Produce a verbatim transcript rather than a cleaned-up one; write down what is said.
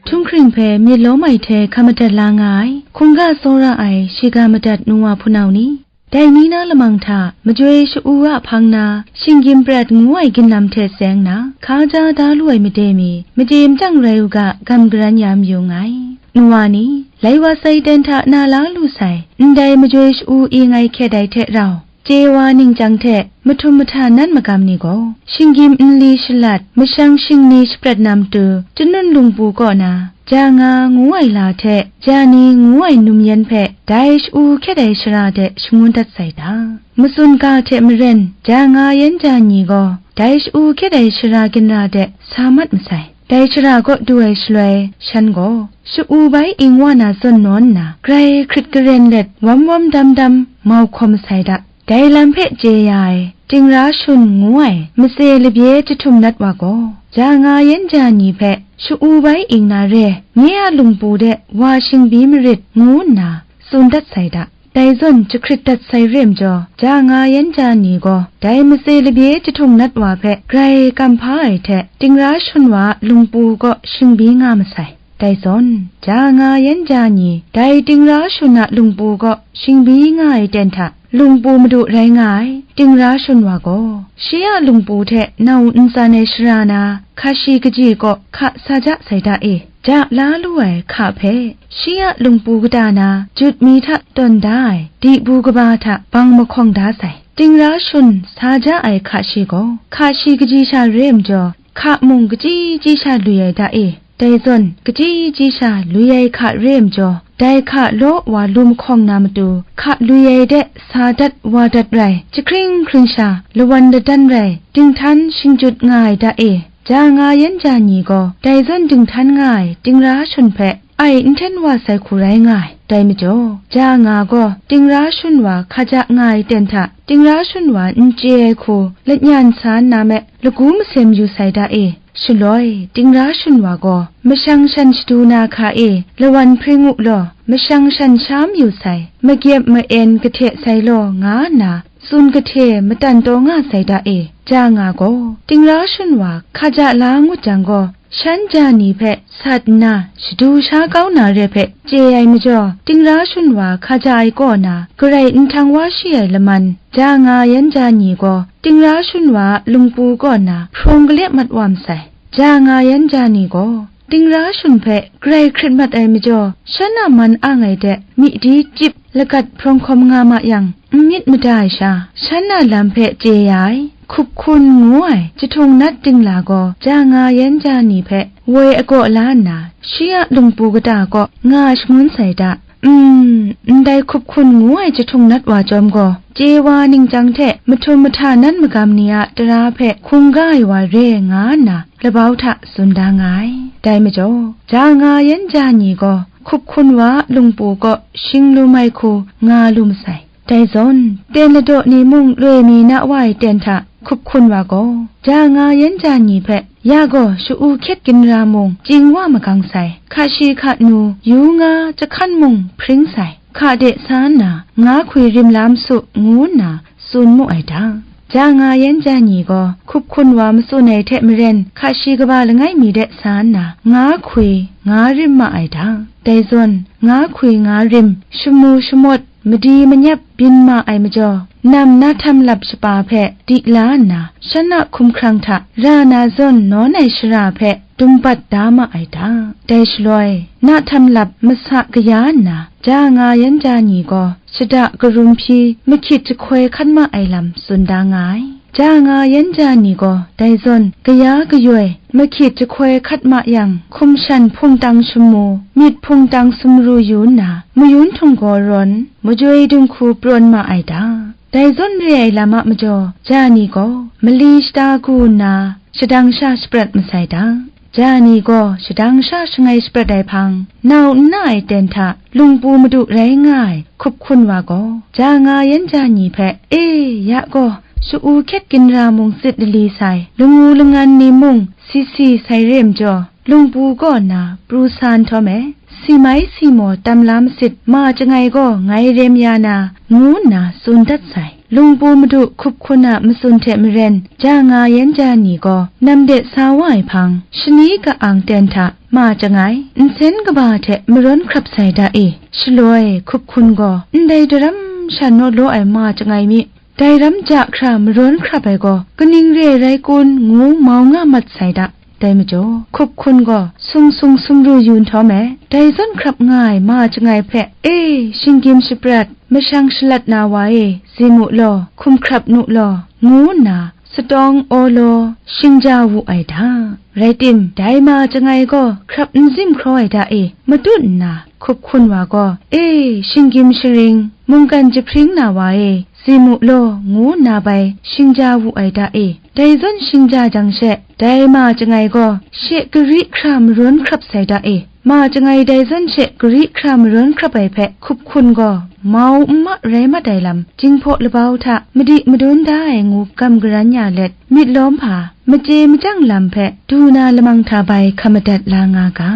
Htunghkring hpe myit lawm ai hte hkam madat la nga ai, hkungga tsawra ai shiga madat nu wa hpunau ni, dai ni na lamang hta majoi sha-u a hpang na, shinggyim prat ngu ai ginlam hte tseng na, hka ja da lu ai made mi, made matang rai u ga, gam garan ya mayu nngai. Nu wa ni, lai wa sai ten hta na la lu sai, ndai majoi sha-u ing ai hkyet ai hte rau, chye wa ningchyang hte mahtum mahta nan magam ni gaw, shinggyim nli shalat, mashang shingni shaprat na matu, Janun lungpu kaw na, ja nga ngu ai la hte, ja ni ngu ai num yan hpe, dai sha-u hkyet ai shara de shangun dat sai ta? Matsun ga hte maren, ja nga yan ja ni gaw, dai sha-u hkyet ai shara ginra de sa mat masai. Dai shara kaw du ai shaloi, shan gaw, sha-u bai ing wa na zawn nawn nna, grai hkrit garen let, wam wam dam dam, mau hkawm masai da. Dai lam hpe chye ya ai, Tingra Shun ngu ai matse labye jahtum nat wa gaw, ja nga yan ja ni hpe sha-u bai ing na re, nye a lungpu de wa shingbi marit, ngu nna tsun dat sai da. Dai zawn jahkrit dat sai re majaw, ja nga yan ja ni gaw, dai matse labye jahtum nat wa hpe grai kam hpa ai hte, Tingra Shun wa a lungpu kaw shingbi nga masai. Dai zawn, ja nga yan ja ni, dai Tingra Shun a lungpu kaw shingbi nga ai ten hta, lungpu madu rai nga ai, Tingra Shun wa gaw, shi a lungpu hte nau ntsan ai shara na, hka shi kaji kaw hka sa ja sai da e, ja la lu ai hka hpe, shi a lungpu kata na jut mi hta tawn da ai, dibu kaba hta bang mahkawng da sai. Tingra Shun sa ja ai hka shi gaw, hka shi kaji sha re ai majaw, hka mung kachyi chyi sha lui ai da e. Dai zawn, kachyi chyi sha lui ai hka re ai majaw, dai hka law wa lu mahkawng na matu, hka lui ai de sa dat wa dat rai, jahkring hkring sha lawan ladan rai, dinghtan shingjut nga ai da e. Ja nga yan ja ni gaw, dai zawn dinghtan nga ai Tingra Shun hpe ai n hten wa sai hku rai nga ai. Dai majaw, ja nga gaw Tingra Shun wa hka ja nga ai ten hta, Tingra Shun wa n chye ai hku lanyan sa nna me, lagu masem yu sai da e. Shaloi, Tingra Shun wa gaw, mashang shan shadu na hka e lawan hpring u law, mashang shan sha mayu sai, magyep ma-en kahte sai law, nga nna tsun kahte matan taw nga sai da e. Ja nga gaw, Tingra Shun wa hka ja la ngut jang gaw, shan ja ni hpe sat nna shadu sha kau na re hpe chye ai majaw, Tingra Shun wa hka ja ai kaw na garai nhtang wa shi ai laman, ja nga yan ja ni gaw, Tingra Shun wa a lungpu kaw na hprawng gale mat wa masai. Ja nga yan ja ni gaw, Tingra Shun hpe grai hkrit mat ai majaw, shan a man ang ai de myi di chyip lagat hprawng hkawm nga ma yang, n myit mada ai sha, shan a lam hpe chye ya ai, hkup hkun ngu ai jahtum nat dingla gaw, ja nga yan ja ni hpe woi agaw la nna, shi a lungpu kata kaw nga shangun sai da. Mm, ndai hkup hkun ngu ai jahtum nat wa chyawm gaw, chye wa ningchyang hte mahtum mahta nan magam ni a tara hpe hkungga ai wa re nga nna, labau hta tsun da nga ai. Dai majaw, ja nga yan ja ni gaw, hkup hkun wa a lungpu kaw shinglum ai hku nga lu masai. Dai zawn, ten ladaw ni mung loi mi na wa ai ten hta hkup hkun wa gaw, ja nga yan ja ni hpe, ya gaw sha-u hkyet ginra mung ching wa magang sai, hka shi hka nu, yu nga jahkan mung hpring sai, hka de sa nna, nga hkwi rim la ma su, ngu nna tsun mu ai da. Ja nga yan ja ni gaw, hkup hkun wa matsun ai hte maren, hka shi kaba langai mi de sa nna, nga hkwi, nga rim ma ai da. Dai zawn, nga hkwi nga rim, shamu shamawt, madi manyap byin ma ai majaw, nam na htam lap shapa hpe di la nna, shan a hkumhkrang hta ra na zawn nawn ai shara hpe dumpat da ma ai da. Dai shaloi, na htam lap masa kaya nna, ja nga yan ja ni gaw, shada karum hpyi mahkyit jahkoi hkan ma ai lam tsun da nga ai. Ja nga yan ja ni gaw, dai zawn kaya kayoi, mahkyit jahkoi hkat ma yang, hkum shan hpungtang shamu, myit hpungtang sumru yu nna, mayun htung gaw rawn, majoi dinghku prawn ma ai da. Dai zawn re ai lam a majaw, ja ni gaw mali shata gu nna, shadang sha shaprat masai da. Ja ni gaw shadang sha shangai shaprat ai hpang, nau n na ai ten hta lungpu madu rai nga ai hkup hkun wa gaw, ja nga yan ja ni hpe, E, ya gaw, sha-u hkyet ginra mung tsit lali sai, langu langan ni mung si si sai re majaw, lungpu kaw na pru sa nhtawm e, si mai si maw tam la masit, ma chyangai gaw ngai rem ya na, ngu nna tsun dat sai. Lungpu madu hkup hkun a matsun hte maren ja nga yan ja ni gaw nam de sa wa ai hpang, shani ka-ang ten hta ma chyangai, nsen kaba hte marawn hkrap sai da e. Shaloi hkup hkun gaw, ndai daram sha naw law ai ma chyangai mi, dai ram ja hkra marawn hkrap ai gaw kaning re ai rai kun, ngu mau nga mat sai da. Dai majaw, hkup hkun gaw sung sung sumru yu nhtawm e, dai zawn hkrap nga ai ma chyangai hpe, "E, shinggyim shaprat, mashang shalat na wa e, zi mu law, hkum hkrap nu law," ngu nna satawng aw law, shingja wu ai da. Rai tim, dai ma chyangai gaw hkrap n zim hkraw ai da e, matut nna, hkup hkun wa gaw, "E, shinggyim sharing, mungkan jahpring na wa e, zi mu law," ngu nna bai shingja wu ai da e. Dai zawn shingja jang she, dai ma chyangai gaw she gari hkra marawn hkrap sai da e. Ma chyangai dai zawn she gari hkra marawn hkrap ai hpe hkup hkun gaw mau n ma rai mat ai lam, jinghpaw labau hta madi madun da ai ngu gam garan ya let, myit lawm hpa, machye machyang lam hpe du na lamang hta bai hkam madat la nga ga.